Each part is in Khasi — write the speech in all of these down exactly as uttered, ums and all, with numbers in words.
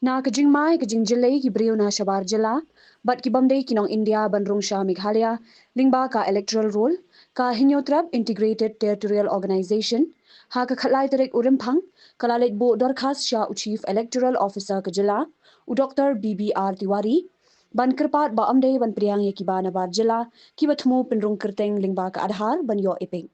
Na ka jingma ïa ka jingjyllei ki briew na shabar jylla bad ki bym dei ki nong India ban rung sha Meghalaya lyngba ka electoral roll, ka Hynñiewtrep Integrated Territorial Organization, ha ka khatlai tarik u Rymphang, ka la leit buh dorkhas sha u Chief Electoral Officer ka jylla, u Doctor B B R Tiwari, ban kyrpad ba ym dei ban pdiang ïa kiba nabar jylla kiba thmu pynrung kyrteng lyngba ka Aadhaar ban ïoh EPIC.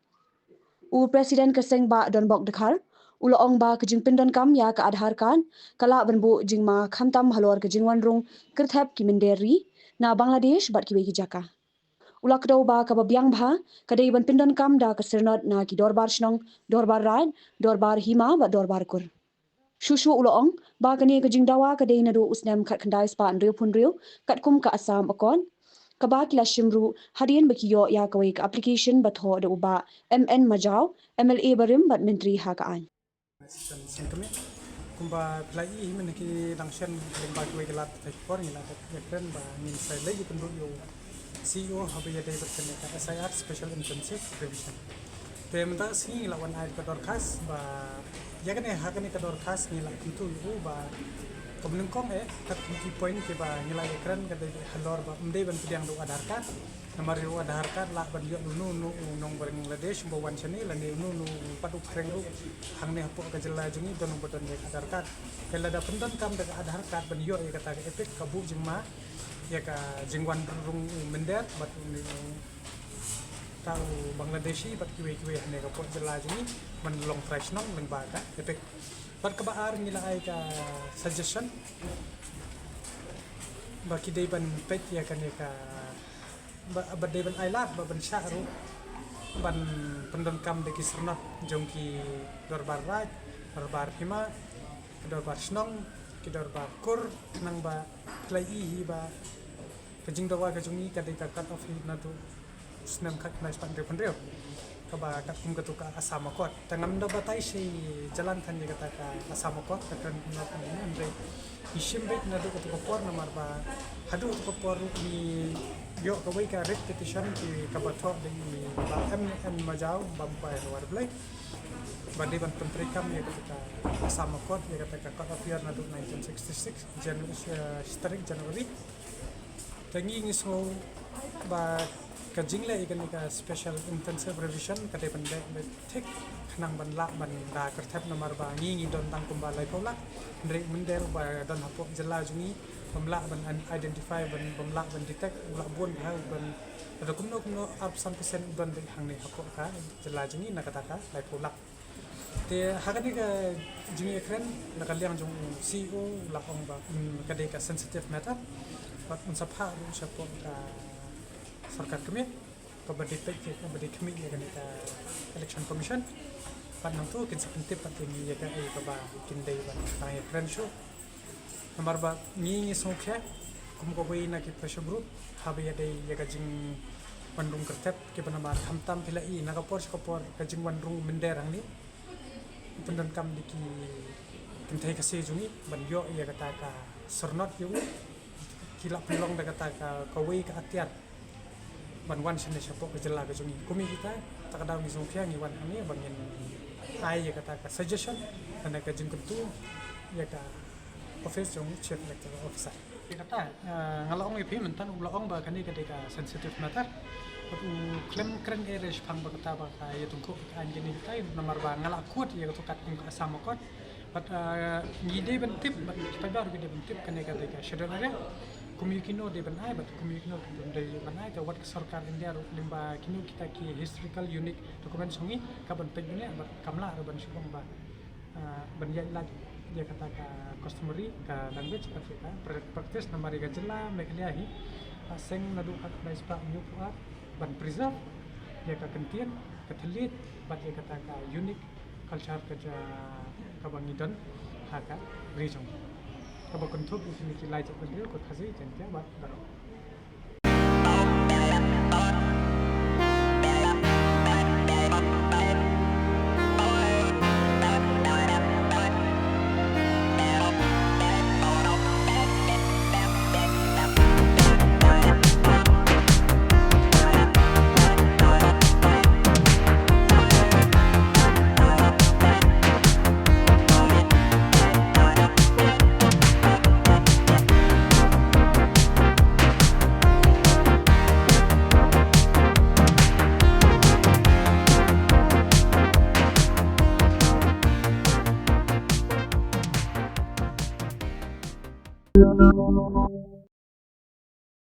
U President ka seng Bah Donbok Dkhar u la ong ba ka jingpyndonkam ïa ka Aadhaar card ka lah ban buh jingma khamtam halor ka jingwan rung kyrthep ki mynder ri na Bangladesh bad kiwei ki jaka. U la kdew ba kaba biang bha ka dei ban pyndonkam da ka syrnod na ki dorbar shnong, dorbar raid, dorbar hima bad dorbar kur. Shuh shuh u la ong ba kane ka jingdawa ka dei naduh u snem khatkhyndai spah hynriewphew hynriew katkum ka Assam Accord, kaba ki la shim ruh hadien ba ki ïoh ïa kawei ka application ba thoh da u Bah M N Majaw, M L A barim bad Myntri ha ka aiñ. Kumba phi la ïohi mynne ki dang shen lyngba kiwei ki lad, te por ngi la ïakren ba ngin sa leit ïakynduh ïa u C E O haba ïadei bad kane ka S I R, Special Intensive Revision. Te mynta ka sngi ngi la wan ai ka dorkhas ba ïa kane, ha kane ka dorkhas ngi la kyntu ïa u ba kaba nyngkong eh kat ki point kiba ngi la ïakren ka dei halor ba ym dei ban pdiang da u Aadhaar card. Namar ïa u Aadhaar card lah ban ïoh uno uno u nong Bangladesh ba wan shane lane uno uno pat u phareng ruh hangne hapoh ka jylla jong ngi don uba don ïa ka Aadhaar card. Te lada pyndonkam da ka Aadhaar card ban ïoh ïa kata ka EPIC, ka buh jingma ïa ka jingwan rung u mynder bad une u, ta u Bangladeshi bad kiwei kiwei hangne hapoh jylla jong ngi ban long trai shnong lyngba ka EPIC. Bad kaba ar ngi la ai ka suggestion ba ki dei ban peit ïa kane ka ba, ba dei ban ailad ba ban shah ruh ban pyndonkam da ki syrnod jong ki dorbar raid, dorbar hima, ki dorbar shnong, ki dorbar kur, khnang ba phi la ïohi ba ka jingdawa ka jong ngi ka dei ka cut off hi naduh u snem khatkhyndai spah hynriewphew hynriew, kaba katkum katu ka Assam Accord. Te ngam da batai sha ïalan than ïa kata ka Assam Accord, ka kren kumno kumno, hynrei ngi shim beit naduh katu ka por namar ba haduh katu ka por ruh ngi ïoh kawei ka writ petition ki kaba thoh da i Bah M N Majaw, Bah Mpai Hawar Blei, ba dei ban pyntreikam ïa kata ka Assam Accord, ïa kata ka Code of Year naduh nineteen sixty-six, Jan-, eh, tarik January. Te ngi ngi sngew ba ka jingleh ïa kane ka Special Intensive Revision ka dei ban leh beit thik khnang ban lah ban da kyrthep namar ba ngi ngi don tang kumba laiphew lak, hynrei mynder uba don hapoh jylla jong ngi bym lah ban identify, bym, bym lah ban detect, u lah bun bha ban, lada kumno kumno arphew san percent u don beit hangne hapoh ka jylla jong ngi na kata ka laiphew lak. Te ha kane ka jingïakren na ka liang jong u C E O u la ong ba, mm, ka dei ka sensitive matter bad un sa phah ruh shapoh ka sorkar kmie kaba dei peit, kaba dei khmih ïa kane ka Election Commission. Bad nangta kin sa pyntip pat ïa ngi ïa kaei kaba kin dei ban nang ïakren shuh. Namar ba ngi ngi sngewkhia kum kawei na ki pressure group haba ïadei ïa ka jingwan rung kyrthep kiba namar khamtam phi la i na ka por sha ka por ka jingwan rung mynder hangne. Pyndonkam da ki kynthei Khasi jong ngi ban ïoh ïa kata ka syrnod ïa u, ki la pynlong da kata ka kawei ka atiar ban wan shane shapoh ka jylla ka jong ngi. Kum ïa kita, ta ka daw ngi sngewkhia ngi wan hangne ba ngin ai ïa kata ka suggestion lane ka jingkyntu ïa ka office jong Chief Electoral Officer. Ïa kata, eh, nga la ong ïa phi mynta u la ong ba kane ka dei ka sensitive matter. Bad u khlem kren ei ei shaphang ba kata ba ka ïatyngkhuh ka aiñ kane kita, namar ba nga la quote ïa kato kat kum ka Assam Accord. Bad, eh, ngi dei ban tip, bad ki paidbah ruh ki dei ban tip kane ka dei ka schedule area. Kum ïa kino dei ban ai, bad kum ïa kino dei ban ai, te wat ka sorkar India ruh lyngba kino kita ki historical unique documents jong ngi ka ban peit bniah, bad kam lah ruh ban shu ong ba, eh, ban ïaid lad ïa kata ka customary, ka language, bad ïa ka pra-, practice namar ïa ka jylla Meghalaya hi, eh, seng naduh khatkhyndai spah hynñiewphew ar ban preserve ïa ka kyntien, ka thylliej, bad ïa kata ka unique culture ka ja-, kaba ngi don ha ka ri jong ngi. Kaba kynthup ïa kine ki lai jaitbynriew ka Khasi, Jaiñtia bad Garo.